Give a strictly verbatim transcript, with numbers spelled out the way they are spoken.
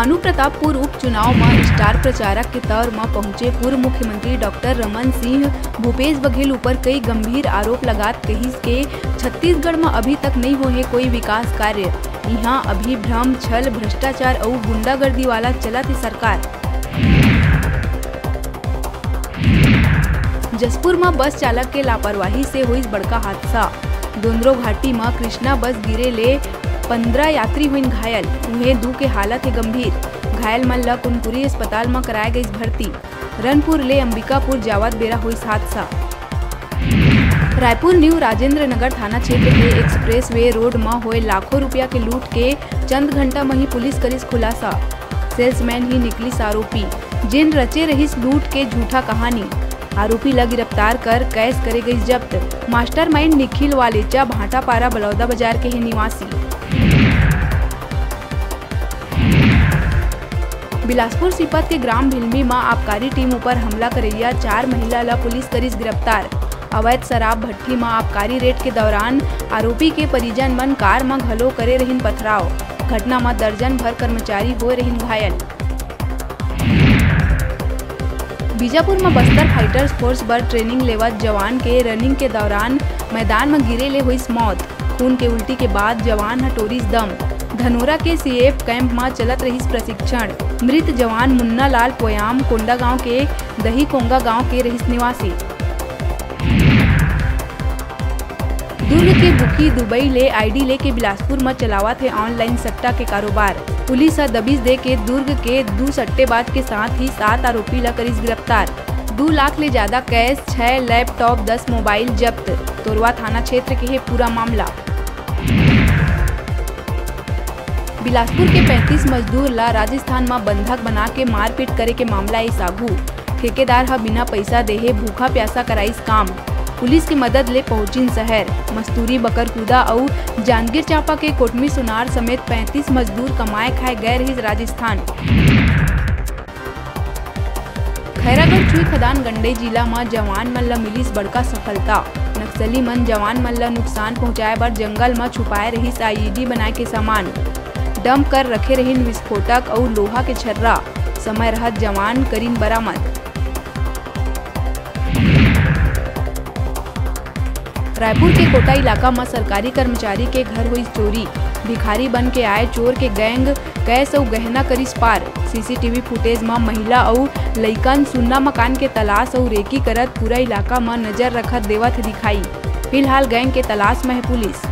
भानु प्रतापपुर उपचुनाव म स्टार प्रचारक के तौर म पहुंचे पूर्व मुख्यमंत्री डॉक्टर रमन सिंह भूपेश बघेल ऊपर कई गंभीर आरोप लगात कहिस के छत्तीसगढ़ म अभी तक नइ होए हे कोई विकास कार्य। इहां अभी भ्रम, छल, भ्रष्टाचार अउ गुंडागर्दी वाला चलत हे सरकार। जशपुर म बस चालक के लापरवाही से होइस बड़का हादसा। दोंदरो घाटी म कृष्णा बस गिरे ले पंद्रह यात्री होइन घायल, उहें दू के हालत हे गंभीर। घायल मन ल कुनकुरी अस्पताल म कराए गइस भर्ती। रनपुर ले अंबिकापुर जावत बेरा होइस हादसा। रायपुर न्यू राजेंद्र नगर थाना क्षेत्र के एक्सप्रेसवे रोड म होए लाखों रुपया के लूट के चंद घंटा म ही पुलिस करिस खुलासा। सेल्समैन ही निकलिस आरोपी, जेन रचे रहिस लूट के झूठा कहानी। आरोपी ल गिरफ्तार कर कैश करे गइस जब्त। मास्टरमाइंड निखिल वालेचा भाटापारा बलौदा बाजार के हे निवासी। बिलासपुर सीपत के ग्राम भिलमी म आबकारी टीम ऊपर हमला करइया चार महिला ल पुलिस करिस गिरफ्तार। अवैध शराब भट्ठी म आबकारी रेड के दौरान आरोपी के परिजन मन कार म घलो करे रहिन पथराव। घटना म दर्जन भर कर्मचारी होए रहिन घायल। बीजापुर म बस्तर फाइटर्स फोर्स बर ट्रेनिंग लेवत जवान के रनिंग के दौरान मैदान म गिरे ले होइस मौत। खून के उल्टी के बाद जवान ह टोरिस दम। धनोरा के सीएफ कैंप म चलत रहिस प्रशिक्षण। मृत जवान मुन्ना लाल पोयाम कोंडागांव के दहीकोंगा गांव के रहिस निवासी। दुर्ग के बुकी दुबई ले आईडी लेके बिलासपुर म चलावत हे ऑनलाइन सट्टा के कारोबार। पुलिस ह दबिश दे के दुर्ग के दू सट्टेबाज के साथ ही सात आरोपी ल करिस गिरफ्तार। दू लाख ले ज्यादा कैश, छह लैपटॉप, दस मोबाइल जब्त। तोरवा थाना क्षेत्र के हे पूरा मामला। बिलासपुर के पैंतीस मजदूर ला राजस्थान म बंधक बना के मारपीट करे के मामला आइस आघू। ठेकेदार ह बिना पइसा देहे भूखा प्यासा कराइस काम। पुलिस के मदद ले पहुंचिन शहर। मस्तूरी, बकरकुदा अउ जांजगीर चांपा के कोटमी सोनार समेत पैंतीस मजदूर कमाए खाए गए रहिस राजस्थान। खैरागढ़ छुई खदान गंडई जिला म जवान मन ल मिलिस बड़का सफलता। नक्सली मन जवान मन ल नुकसान पहुंचाए बर जंगल म छुपाए रहिस आईईडी बनाए के सामान। डंप कर रखे रहिन विस्फोटक अउ लोहा के छर्रा। समय रहत जवान करिन बरामद। रायपुर के कोटा इलाका म सरकारी कर्मचारी के घर होइस चोरी। भिखारी बन के आए चोर के गैंग कैश अउ गहना करिस पार। सीसीटीवी फुटेज म महिला अउ लइकन सुन्ना मकान के तलाश अउ रेकी करत पूरा इलाका म नजर रखत देवत हे दिखाई। फिलहाल गैंग के तलाश म हे पुलिस।